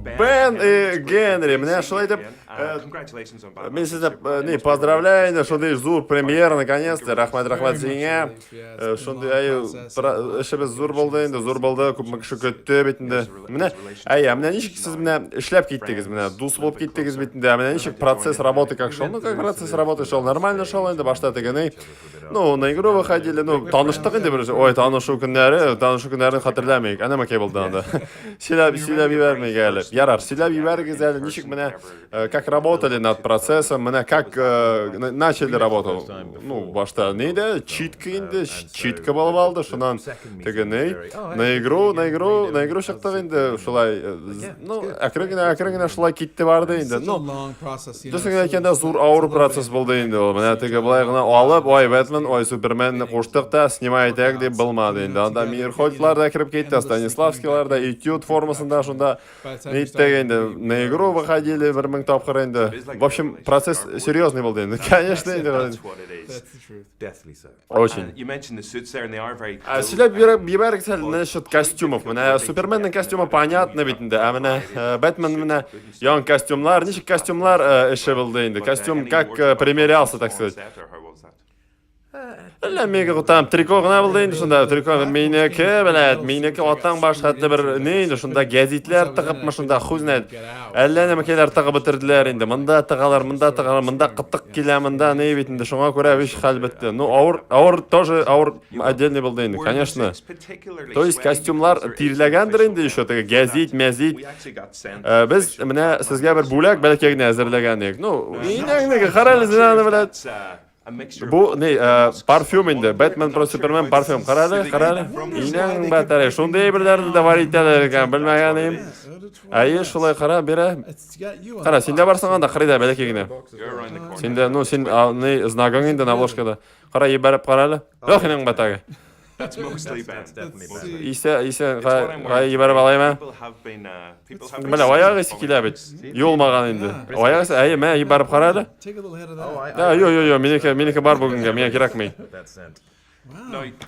Бен и Генри, менә шулай итеп, мин сезне не поздравляю инде, шундый зур премьера, наконец-то. Рәхмәт, рәхмәт сиңа. Шундый әй эшебез зур булды инде, зур булды, күпме кеше көтте бит инде. Менә, әй, ә менә ничек сез менә эшләп киттегез, менә дус булып киттегез бит инде. Ә менә ничек процесс работы как шел? Ну, как процесс работы шел, нормально шел инде, башта тегене. Ну, на игру выходили, ну, таныштык инде бер. Ой, танышу көннәре, танышу көннәрен хәтерләмик. Әнә мәкәй булды анда. Сөйләп, сөйләп җибәрмик әле. Ярар, сөйләп җибәрегез әле, ничек менә как работали над процессом, менә как начали работу. Ну, башта нидә, читка инде, читка булып алды, шуннан теге ни, на игру, на игру, на игру чыктык инде, шулай, ну, әкрен генә, әкрен генә шулай китте барды инде. Ну, дөресен генә әйткәндә, зур авыр процесс булды инде ул. Менә теге болай гына алып, ой, Бэтмен, ой, Суперменны куштык та, снимай итәк дип булмады инде. Анда Мейерхольдлар да кереп китте, Станиславскийлар да этюд формасында шунда Ниттек инде, на игру выходили бер мең тапкыр инде. В общем, процесс серьезный булды инде. Конечно инде. Очень. А сөйләп җибәрегез әле насчет костюмов. Менә Суперменның костюмы понятно бит инде. Ә менә Бэтмен менә яңа костюмнар, ничек костюмнар эше булды инде? Костюм как примерялся, так сказать. Әллә мега там трико гына булды инде шунда. Трико минеке, блядь, минеке атаң баш хәтле бер ни инде шунда гәзитләр тыгыпмы шунда хуй знает. Әллә нәмәкәйләр тыгып бетерделәр инде. Монда тыгалар, монда тыгалар, монда кытык килә, монда ни бит инде. Шуңа күрә вещь хәл бетте. Ну, авыр, авыр тоже авыр отдельный булды инде, конечно. То есть костюмлар тирләгәндер инде еще теге гәзит, мәзит. Без менә сезгә бер бүләк бәләкәй генә әзерләгән идек. Ну, инәңнеке, карале син аны, блядь. Бу не, парфюм инде. Бэтмен против Супермен парфюм. Кара әле, кара әле. Инәң бәтәре. Шундый әйберләрне дә бар итәләр икән, белмәгән идем. Әйе, шулай кара, бирә. Кара, син дә барсың анда, кырыйда бәләкәй генә. Син дә, ну, син не знагың инде на обложкада. Кара, ебәреп кара әле. Ох, инәң бәтәге. That's mostly Ben. Исә, исә, гай ебәреп алаймы? Менә аяк исе килә бит. Юылмаган инде. Аяк исе, әйе, мә, ебәреп кара әле. Да, йо, йо, йо, минеке, минеке бар бүгенгә, миңа кирәкми.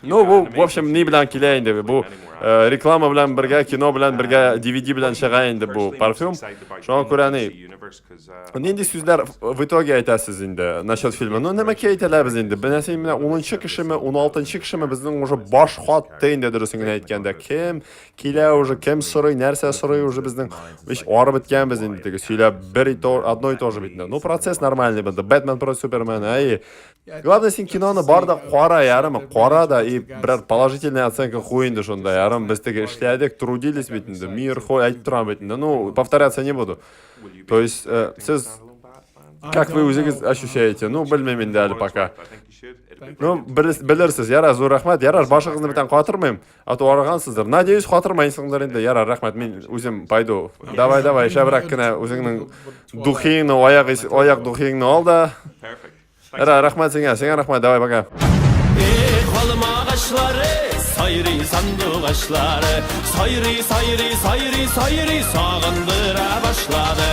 Ну, бу, в общем, ни белән килә инде. Бу реклама белән бергә, кино белән бергә, DVD белән чыга инде бу парфюм. Шуңа күрә ни, Нинди сүзләр в итоге әйтәсез инде насчет фильма? Ну, нәмәкә әйтәләбез инде. Менә син менә 10 кешеме, 16 кешеме безнең уже баш катты инде дөресен генә әйткәндә. Кем килә уже, кем сорый, нәрсә сорый уже безнең ич арып беткәнбез инде теге сөйләп бер и то, одно и то же бит. Ну, процесс нормальный булды. Бэтмен против Супермена, әй. Главное, син киноны бар да кара, ярымы, кара да и берәр положительный оценка куй инде шунда, ярым, без теге эшләдек, трудились бит инде, мир хой әйтеп торам бит инде. Ну, повторяться не буду. То есть, сез как вы үзегез ощущаете? Ну, белмим инде әле пока. Ну, белерсез, ярар, зур рәхмәт. Ярар, башыгызны бүтән катырмыйм. А то арыгансыздыр. Надеюсь, катырмайсыңдыр инде. Ярар, рәхмәт, мин үзем пойду. Давай, давай, шәбрәк кенә үзеңнең духиңны, аяк, аяк духиңны ал да. Ярар, рәхмәт сиңа, сиңа рәхмәт, давай, пока. Эх, алма агачлары, сайрый сандугачлары, сайрый, сайрый, сайрый, сайрый, сагындыра башлады.